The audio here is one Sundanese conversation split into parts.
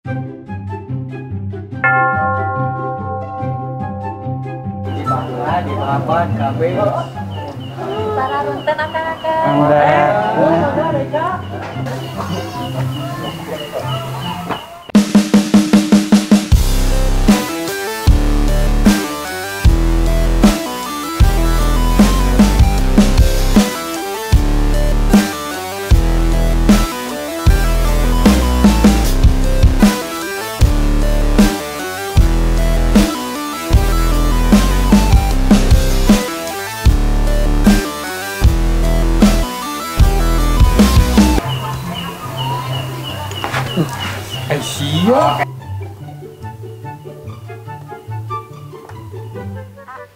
Di papan kabeh. Para runten akang-akang. Sia.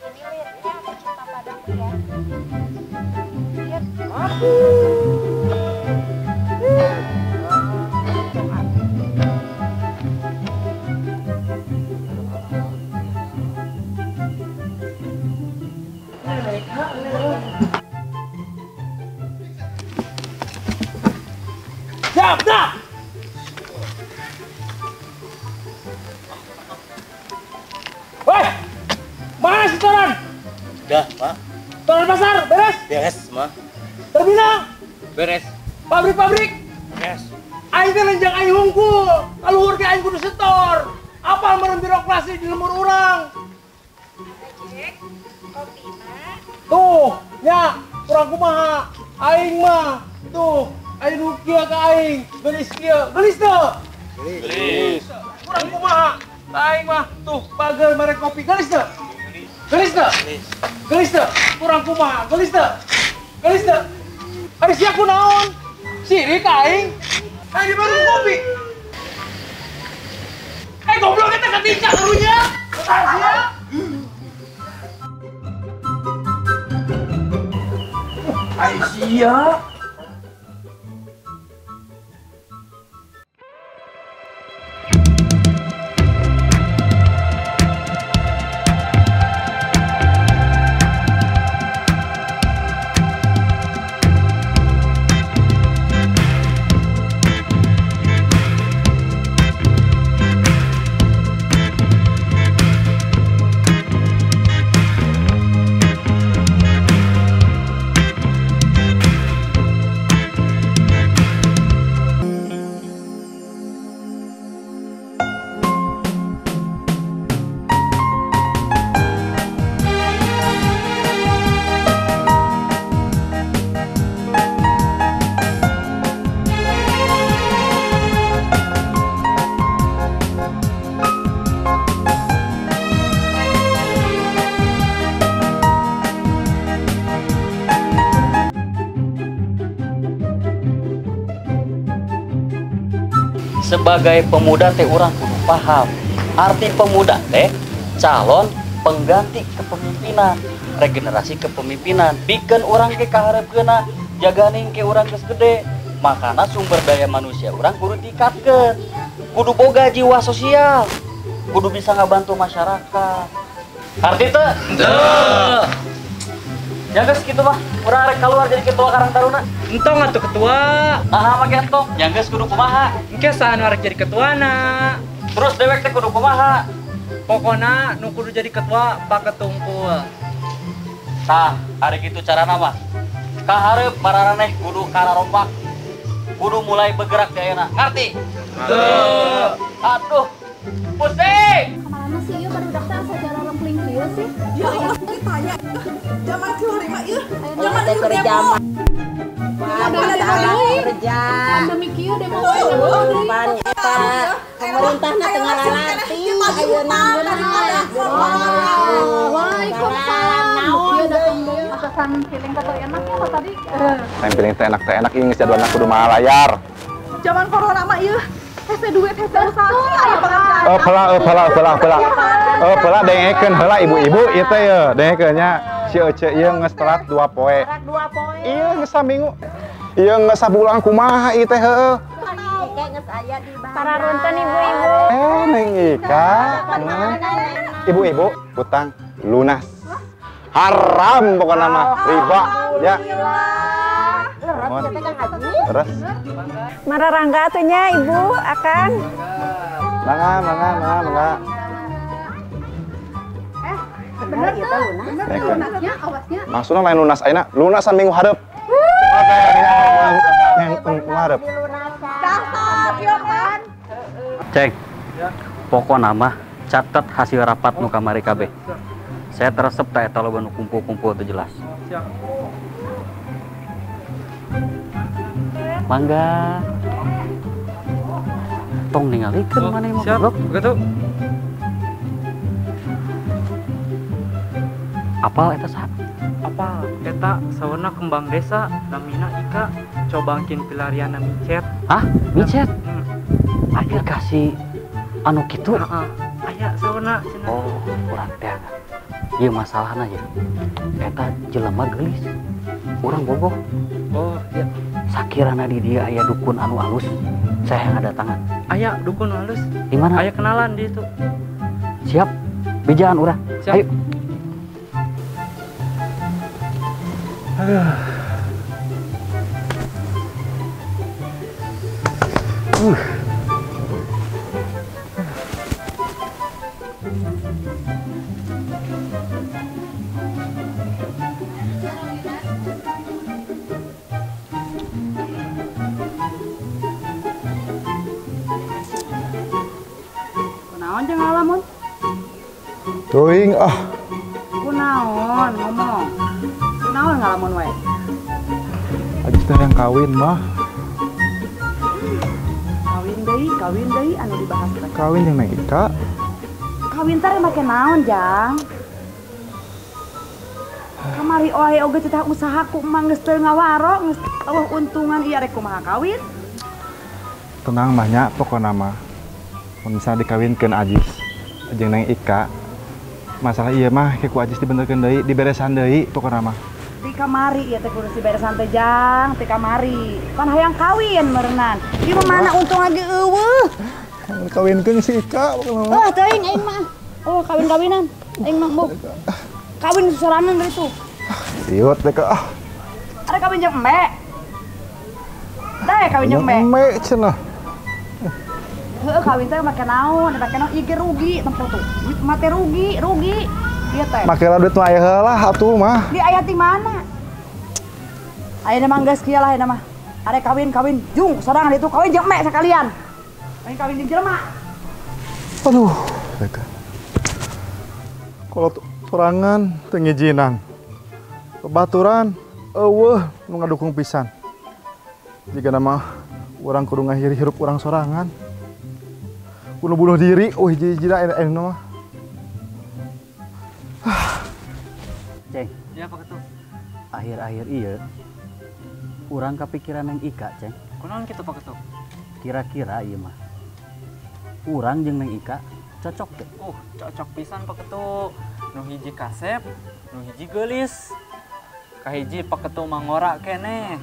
Ini liriknya aku cinta padamu ya. Lihat. Siap, dah. Weh, mana setoran? Udah, Pak. Setoran pasar, beres? Beres, Ma. Terminal? Beres. Pabrik-pabrik? Beres. Aing teh lenjang aing hungkul, kaluhur ge aing kudu setor. Apal meureun birokrasi di lembur urang. Ojek, kopi mah. Tuh, nya, kurang kumaha. Aing mah, tuh, aing nu kieu ka aing, geulis kieu. Geulis teu? Geulis. Kurang kumaha. Aing mah tuh bagel merek kopi geulis teu? Geulis teu? Geulis teu? Kurang kumaha? Geulis teu? Geulis teu? Ari sia kunaon? Sirik aing. Aing diberi kopi. Eh goblok eta katinca karunya. Sia. Ai sia. Sebagai pemuda teh urang kudu paham arti pemuda teh calon pengganti kepemimpinan, regenerasi kepemimpinan, bikin urang ke kaharepkeuna, jaganing ke urang geus gede, makana sumber daya manusia urang kudu tingkatkeun, kudu boga jiwa sosial, kudu bisa ngabantu masyarakat. Arti teh? Henteu. Ya geus kitu mah, urang rek keluar jadi ketua Karang Taruna. Entong atuh ketua. Naha make entong? Ya geus kudu kumaha? Engke saha nu arek jadi ketuana. Terus dewek teh kudu kumaha? Pokona nu kudu jadi ketua Pak Ketungkul. Tah, ari kitu carana mah. Kahareup mararaneh kudu kararompak. Kudu mulai bergerak di ayeuna. Ngarti? Henteu. Aduh, pusing. Kemana sih ieu barudak teh asa jararempling kieu sih? Ya Allah, ditanya. Zaman kieu mah ieu. Zaman ieu demo. Kerja. Pandemi kieu demo wae demo deui. Pemerintahna teu ngalalati ayeuna mah. Waalaikumsalam. Ieu datang deui atasan piling teh enak ya tadi. Lain piling teh enak teh enak ieu geus jadwalna kudu malayar. Zaman corona mah ieu hese duit hese usaha aya pengerjaan. Oh, heula heula heula heula. Oh, heula dengekeun heula ibu-ibu ieu teh ye, dengekeun nya. Si Ece ieu geus telat 2 poe. Telat 2 poe. Ieu geus saminggu. Ieu geus sabulan kumaha ieu teh heueuh. Geus aya di Para runten ibu-ibu. Eh, Neng Ika. Ibu-ibu hutang lunas. Haram pokokna mah, riba ya. Leres Terus Mararangga atuh nya ibu akan. Mangga, mangga, mangga, mangga. Bener tuh, bener tuh lunasnya, awasnya. Maksudnya lain lunas ayeuna, lunasan minggu hareup. Minggu hareup. Daftar, iya kan? Ceng. Pokokna mah catat hasil rapat nu kamari kabeh. Saya teresep tak eta loba nu kumpul-kumpul teu jelas. Siap. Mangga. Tong ningalikeun maneh mah goblok. Siap, Apal eta saha? Apal eta saurna kembang desa namina Ika cobangkin pilariana micet. Hah? Micet? Aplikasi anu kitu? Heeh. Aya saurna cenah. Oh, urang teh. Ieu masalahna ya. Eta jelema geulis. Urang bogoh. Oh, iya. Sakirana di dia aya dukun anu alus, saya yang ada tangan. Aya dukun halus. Di mana? Aya kenalan di itu. Siap. Bijaan urang. Siap. Ayo. Aduh. Kunaon jeung ngalamun? Teuing ah. Kunaon ngomong? Kunaon ngalamun wae? Ajis teh yang kawin mah. Kawin deui anu dibahas teh. Kawin jeung Neng Ika. Kawin teh make naon, Jang? Kamari oe oge teh usaha ku emang geus teu ngawaro, geus eueuh untungan ieu rek kumaha kawin? Tenang mah nya pokona mah. Mun misalnya dikawinkeun Ajis jeung Neng Ika, masalah ieu mah ke ku Ajis dibenerkeun deui, diberesan deui pokona mah. Ti kamari ieu teh kudu diberesan teh, Jang, ti kamari. Pan hayang kawin meureunnan. Ieu mah mana untung lagi eueuh. Kawinkeun si Ika pokona mah. Oh, teuing aing mah. Oh, kawin-kawinan. Aing mah mbok. Kawin sorangan dari tuh. Siut teh ka ah. Ada kawin jeung embe. Teh kawin jeung embe. Embe cenah. Heeh, kawin teh make naon? Make naon ieu ge rugi tempo tuh. Duit mah teh rugi, rugi. Ieu teh. Make lah duit mah aya heula atuh mah. Di aya ti mana? Ayeuna mah geus kieu lah ayeuna mah. Are kawin-kawin jung sorangan itu kawin jeung embe sekalian. Lain kawin jeung jelema. Aduh, teh. Kalau sorangan teu ngijinan. Bebaturan eueuh nu ngadukung pisan. Jigana mah urang kudu ngahiri hirup urang sorangan. Kudu bunuh diri, oh hiji-hijina enak mah. Ceng. Ya, Pak Ketua. Akhir-akhir ieu urang kepikiran Neng Ika, Ceng. Kunaon kitu, Pak Ketua? Kira-kira ieu mah. Urang jeung Neng Ika cocok teh. Cocok pisan Pak Ketua. Nu hiji kasep, nu hiji geulis. Kahiji Pak Ketua mangora keneh.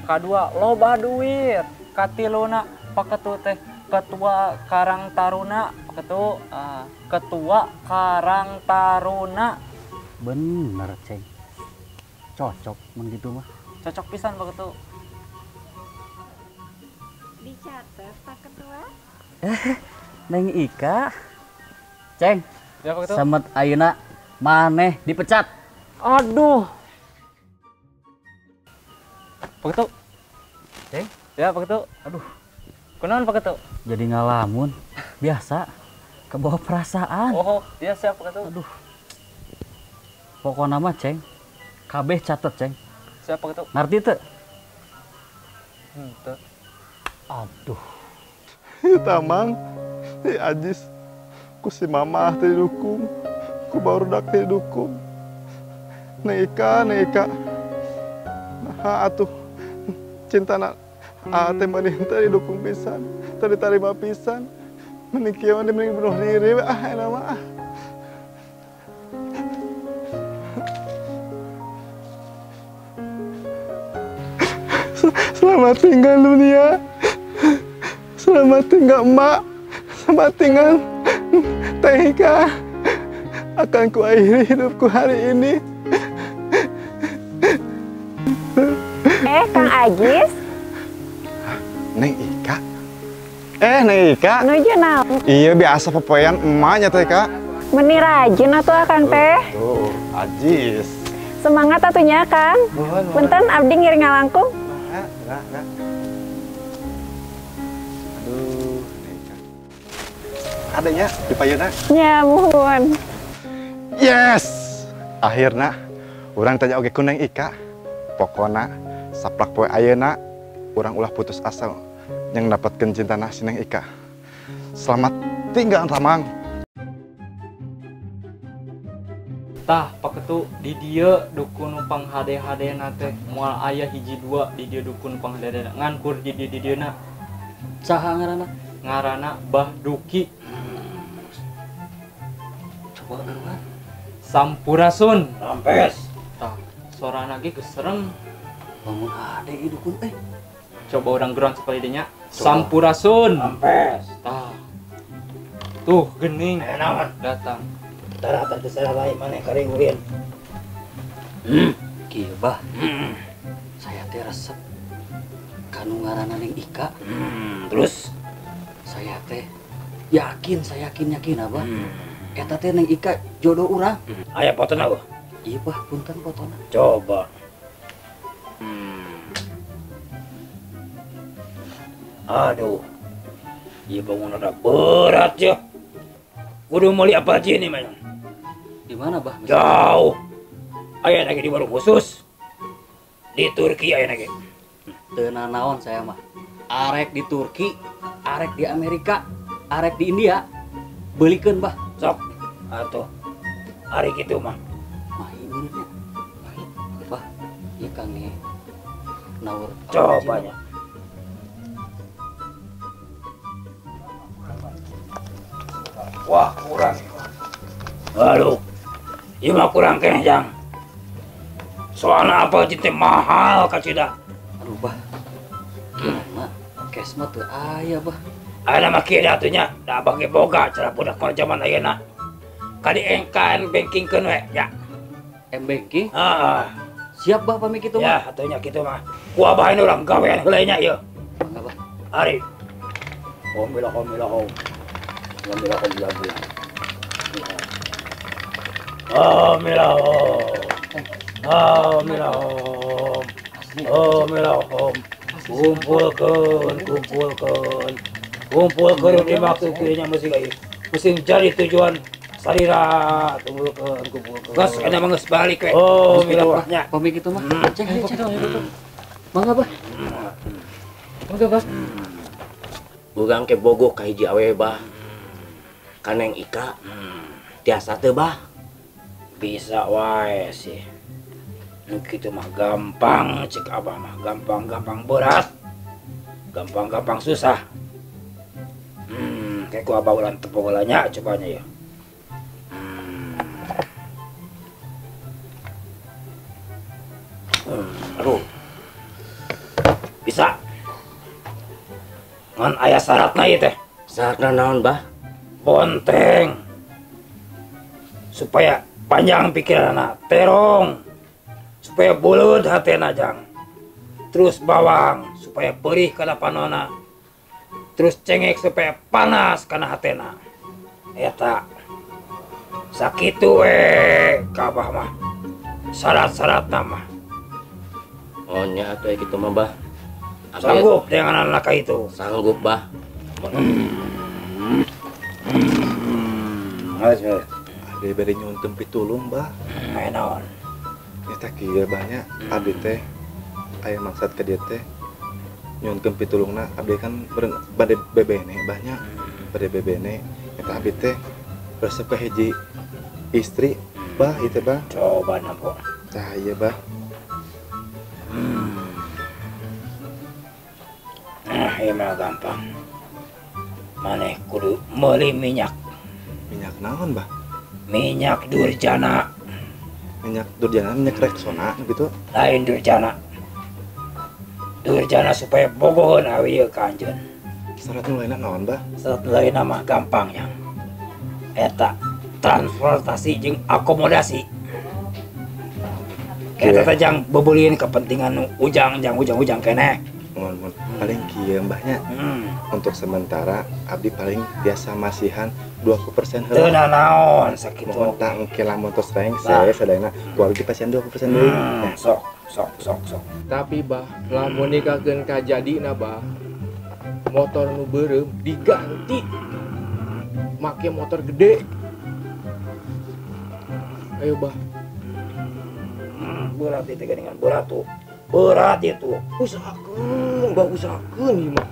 Kadua loba duit. Katiluna Pak Ketua teh Ketua Karang Taruna, Pak Ketua, Ketua Karang Taruna. Bener, Ceng. Cocok mun kitu mah. Cocok pisan Pak Ketua. Dicatat Pak Ketua. Neng Ika. Ceng. Ya, Pak Ketua. Semet ayeuna maneh dipecat. Aduh. Pak Ketua. Ceng. Ya, Pak Ketua. Aduh. Kunaon Pak Ketua? Jadi ngalamun biasa kebawa perasaan. Oh, iya siap Pak Ketua. Aduh. Pokokna mah Ceng, kabeh catet Ceng. Siap Pak Ketua. Ngerti teu? Henteu. Aduh. Tamang, si Ajis, ku si Mamah teu didukung, ku barudak teu didukung. Neng Ika, Neng Ika. Nah, atuh cintana teh mending teu didukung pisan, teu ditarima pisan. Mending kieu mah mending bunuh diri we ah eta mah. Selamat tinggal dunia. Selamat tinggal emak. Selamat tinggal Teh Ika. Akan kuakhiri hidupku hari ini. Kang Ajis. Neng Ika. Neng Ika. Nuju naon? Iya biasa popoean emaknya teh Kak. Meni rajin atuh Akang teh. Tuh, ajis. Semangat atunya Kang. Punten abdi ngiring ngalangkung. Enggak. Aduh, Neng Ika. Adanya di payuna. Nya, muhun. Yes. Akhirna urang tanya oge ku Neng Ika. Pokona saplak poe ayeuna urang ulah putus asa yang mendapatkan cinta si Neng Ika. Selamat tinggal Tamang. Tah paketu di dieu dukun nu panghade-hadena teh moal aya hiji dua di dieu dukun panghade-hadena ngan kur di dieu di dieuna. Saha ngaranna? Ngaranna Bah Duki. Coba geruan. Sampurasun. Rampes. Tah sorana ge geus serem. Bangun hade ieu dukun teh. Coba orang geruan sekali deh nya. Sampurasun. Rampes. Tah. Tuh gening. Naon? Datang. Tara teu salah bae maneh karingguin. Kieu bah. Saya teh resep kanu ngaranna Neng Ika. Terus saya teh yakin, saya yakin abah. Eta teh Neng Ika jodoh urang. Aya fotona eueuh? Iya bah, punten fotona. Coba. Aduh. Ieu bangun ada berat ya. Kudu meuli apa aja ini mah. Di mana bah? Jauh. Aya lagi di warung khusus. Di Turki aya lagi. Teu nanaon saya mah. Arek di Turki, arek di Amerika, arek di India. Belikeun bah. Sok. Atuh. Arek kitu mah. Mahi meureunnya. Mahi. Bah, ieu Kang nih. Naur. Coba nya. Wah, kurang. Aduh. Ieu mah kurang keneh, Jang. Soalna apa teh mahal kacida. Aduh, bah. Mah, cash mah teu aya, bah. Ayeuna mah kieu atuh nya, da abah ge boga cara budak kalau zaman ayeuna. Kadi engkan bankingkeun we, ya. M-banking? Heeh. Siap, bah, pami kitu mah. Ya, atuh nya kitu mah. Ku abah ini urang gawean heula nya ieu. Mangga, bah. Ari. Homila homila hom. Homila homila homila. Homila hom. Homila hom. Homila hom. Kumpulkeun, kumpulkeun. Kumpulkeun dimaksud kieu nya mesti ieu. Mesti jadi tujuan sarira kumpulkeun, kumpulkeun. Geus kana mah geus balik we. Oh, mila nya. Pami kitu mah. Cek, cek. Mangga, bah. Mangga, bah. Urang ke bogoh ka hiji awewe bah. Ka Neng Ika. Tiasa teu bah? Bisa wae sih. Nu kitu mah gampang cek abah mah, gampang-gampang berat. Gampang-gampang susah. Kayak ku abah ulang tepung heula nya cobanya ya. Aduh. Bisa. Ngan aya syaratna ieu teh. Syaratna naon, bah? Bonteng. Supaya panjang pikiranna, terong. Supaya buleud hatena jang. Terus bawang supaya perih kana panona. Terus cengek supaya panas kana hatena. Eta. Sakitu we ka abah mah. Syarat-syaratna mah. Oh nya atuh kitu mah, bah. Sanggup dengan anak itu. Sanggup, bah. Abdi bade nyuhunkeun pitulung, bah. Aya naon? Eta kieu bah nya, abdi teh aya maksad ka dieu teh nyuhunkeun pitulungna abdi kan bade bebene bah nya. Bade bebene eta abdi teh resep ka hiji istri, bah ieu teh, bah. Coba nampo. Tah ieu, bah. Nah, ieu mah gampang. Maneh kudu meuli minyak. Minyak naon, bah? Minyak durjana. Minyak durjana, minyak Rexona gitu? Lain durjana. Durjana supaya bogoheun awi ieu ka anjeun. Syarat nu lainna naon, bah? Syarat nu lainna mah gampang nya. Eta transportasi jeung akomodasi. Eta teh jang bebeulian kepentingan nu ujang jang ujang-ujang keneh. Mohon paling kieu mbahnya. Untuk sementara abdi paling biasa masihan 20% heula. Teu nanaon sakitu. Mohon tah engke lamun tos rengse sadayana ku abdi pasihan 20% deui. Sok sok sok sok. Tapi bah, lamun nikahkeun kajadina bah, motor nu beureum diganti make motor gede. Ayo bah. Berat itu geuningan, berat tuh. Berat itu. Usahakeun, bah usahakeun ieu mah.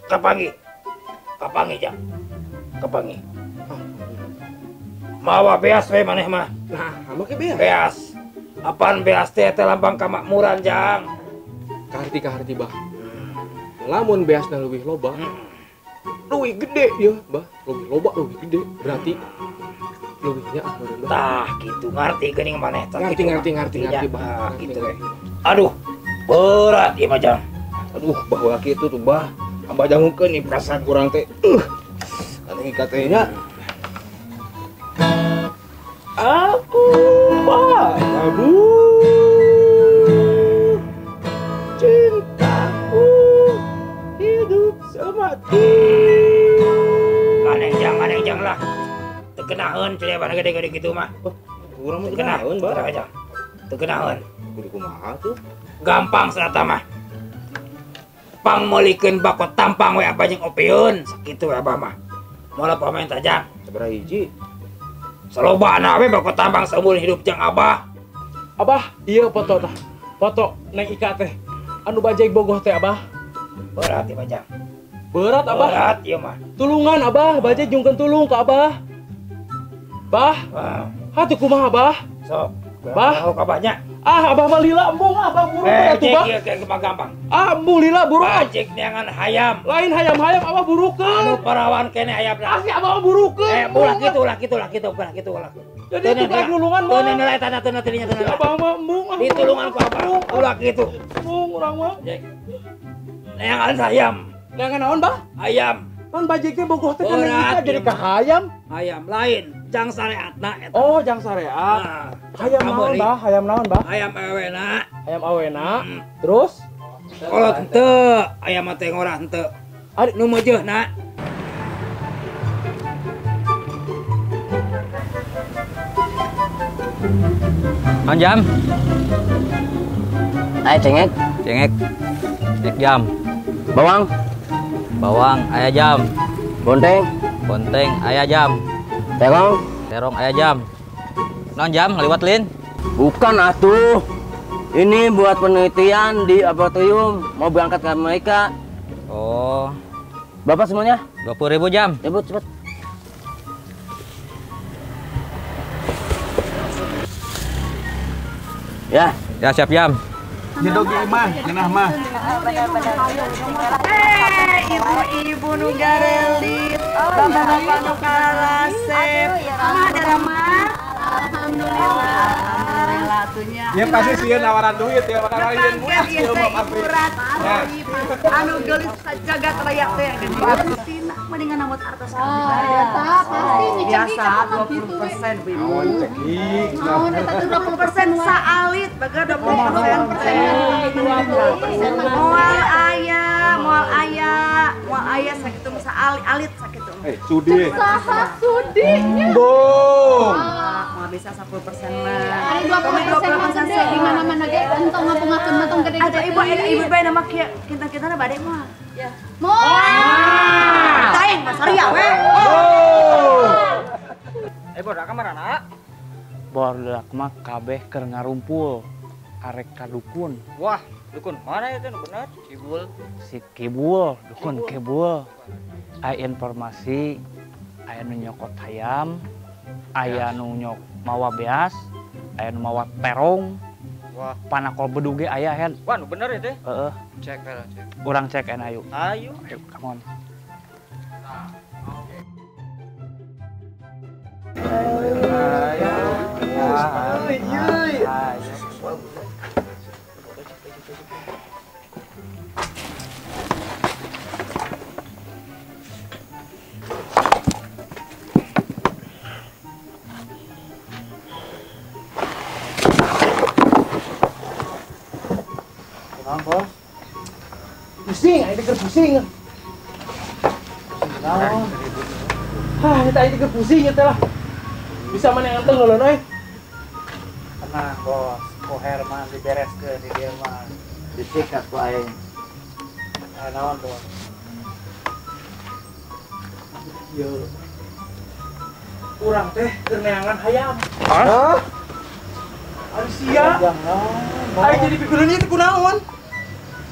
Kapangi. Kapangi jang. Kapangi. Mawa beas we maneh mah. Nah, make beas. Beas. Apaan beas teh teh lambang kamakmuran jang. Kaharti kaharti bah. Lamun beasna leuwih loba, leuwih gede ya bah, leuwih loba leuwih gede berarti leuwihnya ah meureun bah. Tah kitu ngarti geuning maneh tah. Ngarti ngarti ngarti ngarti bah. Kitu we. Aduh, berat ieu mah jang. Aduh, bahwa kitu tuh bah. Abah dangukeun nih perasaan kurang teh. Katanya katanya aku padamu cintaku hidup semati. Maneh jang lah. Teu kenaeun cileban gede-gede kitu mah. Urang mah teu kenaeun, Bah. Teu kenaeun. Kudu kumaha tuh? Gampang serata mah. Pangmeulikeun bako tampang we abah jeung opieun sakitu we abah mah. Moal pamenta jang. Sabaraha hiji? Salobana we bako tampang saumur hidup jang abah. Abah, iya foto tah. Foto Neng Ika teh. Anu bajai bogoh teh abah. Berat ieu mah jang. Berat abah. Berat ieu mah. Tulungan abah, bajai jungkeun tulung ka abah. Bah. Hatuh kumaha abah? Sok. Bah, ka abahnya. Ah, abah mah lila embung, abah buruk atuh bah. Kieu mah gampang. Ah, embung lila buruk. Bajik neangan hayam. Lain hayam-hayam abah burukeun. Anu parawan kene hayam lah. Asli abah mah burukeun. Ulah kitu, ulah kitu, ulah kitu, ulah kitu, ulah. Jadi itu kayak nulungan mah. Teu nilai tanah teu teu teu. Abah mah embung. Ditulungan ku abah. Ulah kitu. Embung urang mah. Neangan hayam. Neangan naon, Bah? Hayam. Pan bajiknya bogoh teh kan Ika jadi ka hayam. Hayam lain, jang syariatna eta. Oh, jang syariat. Hayam naon, Bah? Hayam naon, Bah? Hayam awena. Hayam awena. Terus? Kolot henteu, hayam mah teh ngorah henteu. Nu meujeuhna. Naon jam? Aya cengek. Cengek. Cengek jam. Bawang. Bawang aya jam. Bonteng. Bonteng aya jam. Terong. Terong aya jam. Naon jam ngaliwat lin? Bukan atuh. Ini buat penelitian di laboratorium, mau berangkat ke Amerika. Oh. Bapak semuanya? 20.000 jam. Ya, Bu, cepet. Ya. Ya, siap jam. Jedog mah, ngeunah mah. Ibu-ibu nu garelit, bapak-bapak nu karasep. Mah darama. Alhamdulillah. Alhamdulillah atunya. Ya pasti sieun nawaran duit ya, bakal lain murah ieu mah pasti. Anu geulis sajagat raya teh geulis. Mendingan namut artos pasti biasa 20% Bu Ibu. Naon eta teh 20% saalit baga 20%. 20% moal aya, moal aya, moal aya sakitu mah saalit sakitu. Eh, sudi. Saha sudi nya. Bung. Moal bisa 10% mah. Ari 20% mah gede di mana-mana ge entong ngapungakeun mah tong gede-gede. Atuh ibu ibu bae nama kieu kinten-kintenna bade moal. Ya. Moal. Taing Mas Arya we. Eh bodak kamarana? Bodak mah kabeh keur ngarumpul arek ka dukun. Wah, dukun mana itu nu bener? Kibul. Si Kibul, dukun Kibul. Aya informasi aya nu nyokot hayam, aya nu nyok mawa beas, aya nu mawa terong. Wah, panakol beduge aya hen. Wah, nu bener itu. Heeh. Cek lah, cek. Urang cek en ayo. Ayo. Ayo, come on. Pusing, aing teh pusing. Naon? Hah, eta aing teh pusing eta lah. Bisa mana yang anteng leuleun euy. Tenang, Bos. Ku Herman dibereskeun di dieu mah. Disikat ku aing. Naon, Bos? Ieu. Urang teh keur neangan hayam. Hah? Ari sia. Aing jadi pikireun ieu teh kunaon?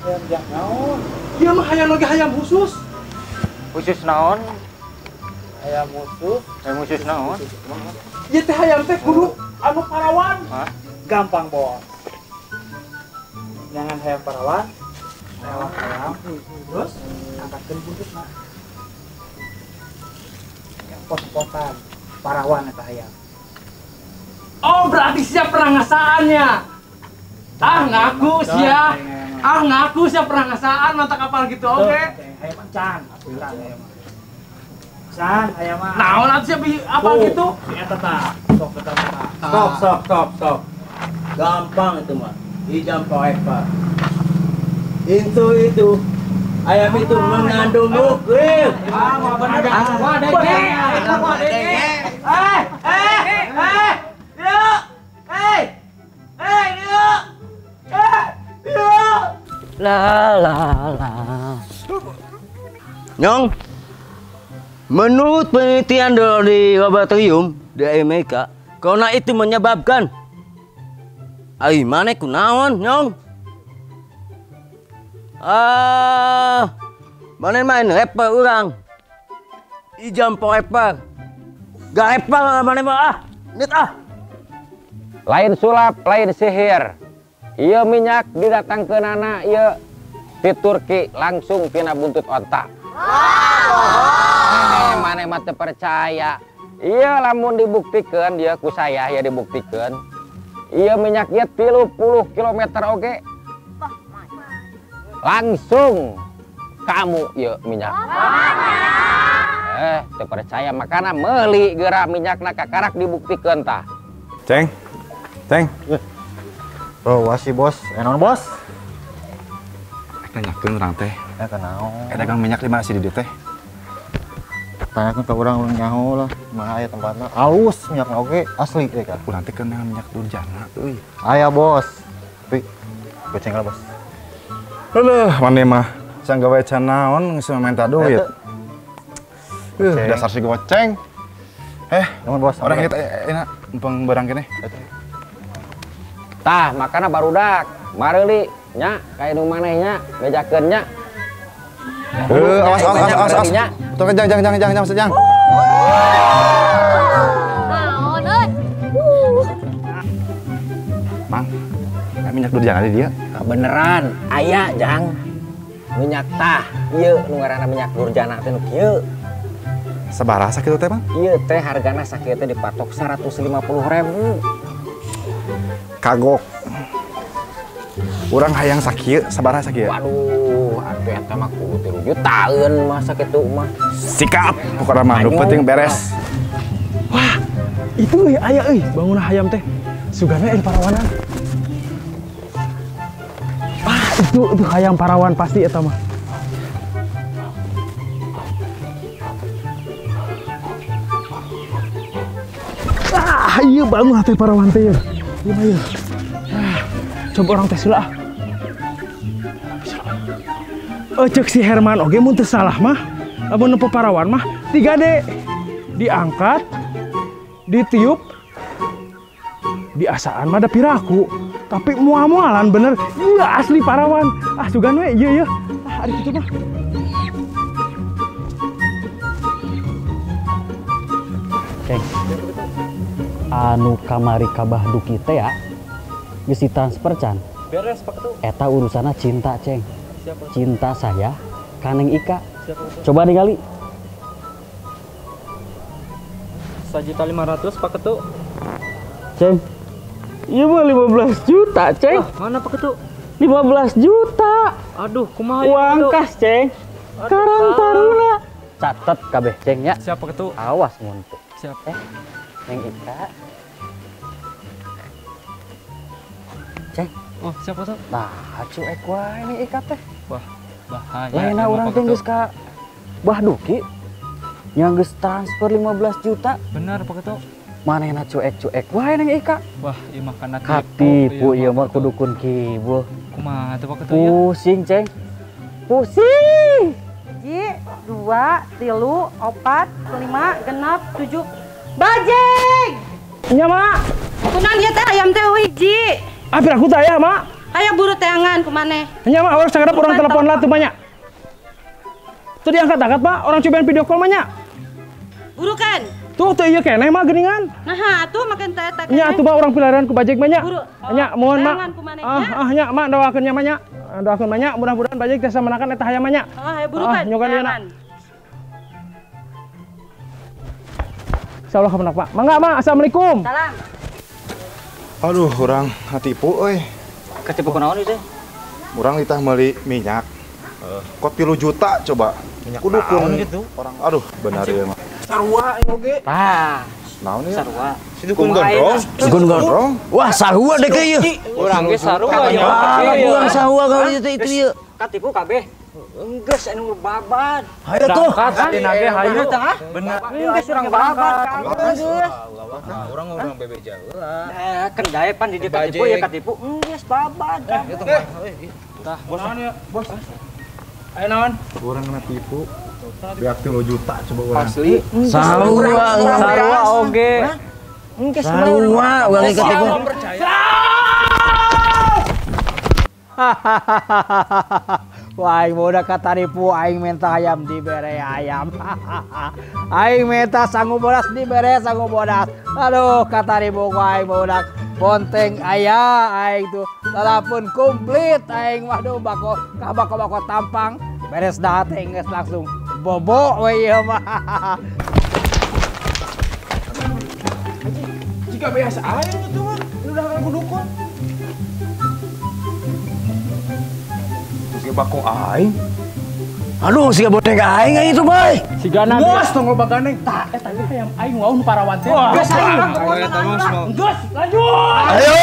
Hayam jang naon? Ieu mah hayam oge hayam khusus. Khusus naon? Hayam khusus. Hayam khusus naon? Ieu teh hayam teh kudu anu parawan. Hah? Gampang, Bos. Jangan hayam parawan, lewat hayam, terus angkatkeun buntutna. Pot-potan parawan eta hayam. Oh, berarti siap pernah ngasaannya. Ah, ngaku sia. Ah, ngaku sia pernah ngasaan mata kapal gitu, oke. Hayam encan, aturan hayam. Can, hayam mah. Naon atuh sia apa gitu? Si eta tah, sok eta tah. Stop, stop, stop, stop. Gampang itu mah. Ijam poepa. Itu ayam itu mengandung nuklir. Ah, mau bener. Ah, denge. Ah, denge. Eh. Yuk. Eh, yuk. Yuk. La la la. Nyong, menurut penelitian dari laboratorium di Amerika, corona itu menyebabkan ai maneh kunaon, Nyong? Ah, maneh main rapper urang. Ijam rapper. Gak rapper maneh mah ah. Nit ah. Lain sulap, lain sihir. Ieu minyak didatangkeunana ieu di Turki langsung tina buntut onta. Wow. Maneh mah teu percaya. Ieu lamun dibuktikeun dia ku saya ya dibuktikeun. Iya minyaknya 30 km oke. Langsung kamu ya minyak. Teu percaya makana meuli geura minyakna kakarak dibuktikan tah. Ceng. Ceng. Bro, wasi bos. Naon bos? Rek nanyakeun urang teh. Eta naon? Dagang minyak di mana sih di dieu teh? Tanyakeun ka urang nyaho lah, mana aya tempatna. Alus minyakna oge asli deh kan. Urang teh keur neangan minyak durjana euy. Aya bos. Tapi goceng lah bos. Aduh, maneh mah can gawe can naon geus minta duit. Dasar si goceng. Nuhun bos. Orang ini enak numpang barang keneh. Tah, makana barudak. Mareuli nya ka indung maneh nya, bejakeun nya. Awas awas awas awas. Tong jangan jangan jangan jangan. Naon euy? Mang, minyak durjana di dia. Beneran, aya jang. Minyak tah, ieu nu ngaranna minyak durjana teh nu kieu. Sabaraha sakitu teh, Bang? Ieu teh hargana sakieu teh dipatok 150.000. Kagok. Urang hayang sakieu, sabaraha sakieu? Waduh, atuh eta mah kudu 3 jutaan mah sakitu mah. Sikap, pokokna mah nu penting beres. Wah, itu euy aya euy bangun hayam teh. Sugana euy parawanan. Wah, itu hayam parawan pasti eta mah. Ah, iya bangun teh parawan teh. Iya mah ieu. Coba orang tes lah. Cek si Herman oge mun teu salah mah, lamun nempo parawan mah 3D. Diangkat, ditiup, diasaan mah da piraku. Tapi mual-mualan bener, iya asli parawan. Ah sugan we, iya iya. Ah ari kitu mah. Ceng. Anu kamari kabah duki teh ya. Geus ditransfer can. Beres Pak Ketu. Eta urusanna cinta, Ceng. Siapa? Cinta saya ka Neng Ika. Siapa? Coba ningali. 1.500.000 Pak Ketu. Ceng. Ieu mah 15 juta, Ceng. Wah, mana Pak Ketu? 15 juta. Aduh, kumaha ya? Uang kas, Ceng. Karang Taruna. Catet kabeh, Ceng ya. Siapa Ketu? Awas mun teu. Siap. Neng Ika. Ceng. Oh, siapa tuh? Nah, cuek wae ini Ika teh. Wah, Bahaya. Lainna urang teh geus ka Bah Duki yang geus transfer 15 juta. Bener Pak Ketu. Manehna cuek-cuek wae Neng Ika. Wah, ieu mah kana katipu ieu mah ku dukun kibul. Kumaha tuh Pak Ketu ya? Pusing, Ceng. Pusing. 1, 2, 3, 4, 5, 6, 7. Bajeng. Nya, Mak. Kunaon ieu teh ayam teh hiji. Ah, piraku teh aya, Mak. Aya buru teangan kumaneh. Nya, Mak, urang sakedap urang telepon lah tuh banyak. Tuh diangkat-angkat, Pak. Orang cobain video call mah nya. Buru kan? Tuh teu ieu keneh mah geuningan. Nah, atuh makan teh eta keneh. Nya atuh Pak urang pilaran ku bajeg mah nya. Nya, mohon Mak. Ah, nya Mak doakeun nya mah nya. Doakeun mah nya, mudah-mudahan bajeg tiasa menakan eta hayam mah nya. Ah, hayu buru kan. Nyokan ieu na. Insyaallah kemenak, Pak. Mangga, Mak. Assalamualaikum. Salam. Aduh, urang katipu euy. Katipu kunaon ieu teh? Urang ditah meuli minyak. Kok 3 juta coba. Minyak Kudu naon gitu. Orang aduh, benar ya mah. Sarua aing oge. Tah. Naon ieu? Sarua. Si dukun gondrong. Dukun gondrong. Wah, sarua deh ieu. Urang ge sarua ya. Urang sarua kalau itu ieu. Katipu kabeh. Enggeus anu babad. Hayu tuh. Katina ge hayu tah. Bener. Enggeus urang babad. Enggeus. Urang urang bebeja heula. Eh, kendae pan di dieu katipu ya katipu. Enggeus babad. Itu mah. Tah, bos. Naon ya, bos? Ayo naon? Urang kena tipu. Beak 3 juta coba urang. Asli. Sarua, sarua oge. Enggeus sarua urang katipu. Wah, aing udah kataripu, aing minta ayam dibere ayam. Aing minta sangu bodas dibere sangu bodas. Aduh, kataripu aing budak bonteng ayah aing tuh. Walaupun komplit aing waduh bako kabako bako tampang beres dah teh geus langsung bobo we ieu mah. Jika biasa aing itu mah udah kan dukun. Bako aing. Aduh, siga bonteng aing aing itu, Bay. Sigana bos tong loba gandeng. Tah, eta teh hayam aing wau nu parawan teh. Geus aing. Geus, lanjut. Ayo.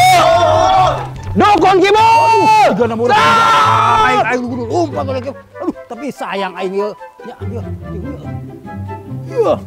Dukun kibul. Sigana murah. Aing aing kudu lompat. Aduh, tapi sayang aing ieu. Ya, ya, ya.